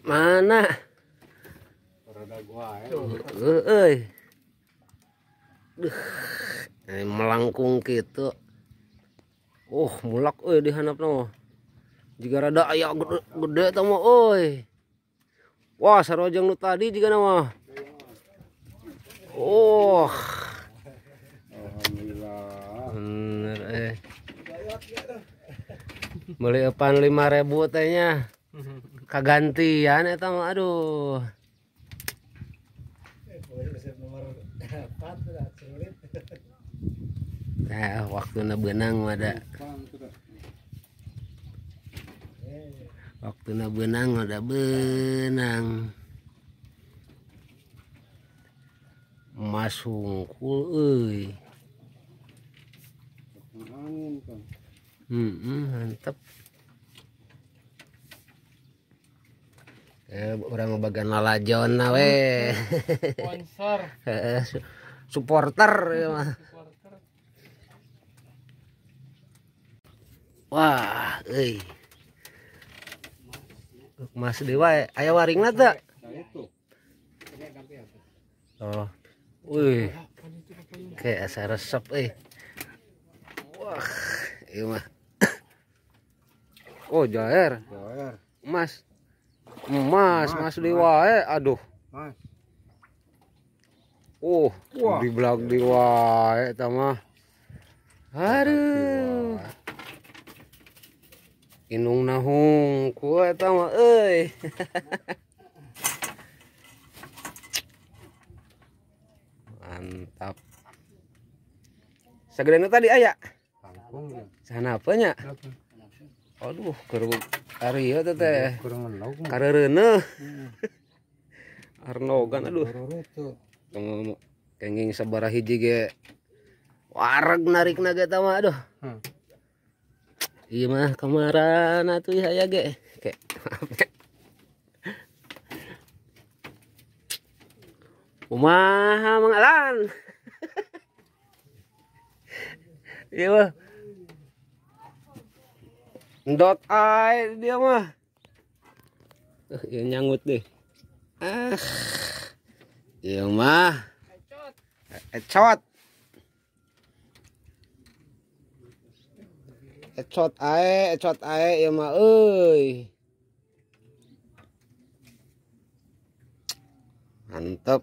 Mana? Rada gua euy. Duh. Melangkung gitu. Oh, mulak euy di handapna mah. Jiga rada aya gede tah mah euy. Wah, sarua jeung nu tadi jiga mah. Oh. Alhamdulillah. Bener eh. Beli epan 5.000 teh nya. Kagantian eta mah aduh. Nah, waktuna beunang mah da. Waktuna beunang mah da beunang. Emas hungkul euy. Mantep. Orang bagian lalajona we. Sponsor. Supporter ya mah. Wah, euy. Mas dewa aya waringna teu? Oh. Wih. Kayak asa resep euy. Wah, ieu mah. Oh, jair. Jair. Emas. Emas, mas dewa aduh. Mas. Oh, dibelag dewa eta mah. Aduh. Inungna hungkul eta mah euy. Mantap. Sagede nu tadi aya? Kangkung ya. Sanapa nya? Aduh, keur ari ieu teh. Kareureuneuh. Arnogan aduh. Tong kenging sabaraha hiji ge wareg narikna ge tah mah aduh. Ieu mah kamarana atuh aya ge. Ke. Kumaha Mang Alan? Ieu mah. Ndot ae dia mah. Ieu nyangut deh. Ah. Ieu mah. Ecot. Ecot ae ieu mah euy. Mantep.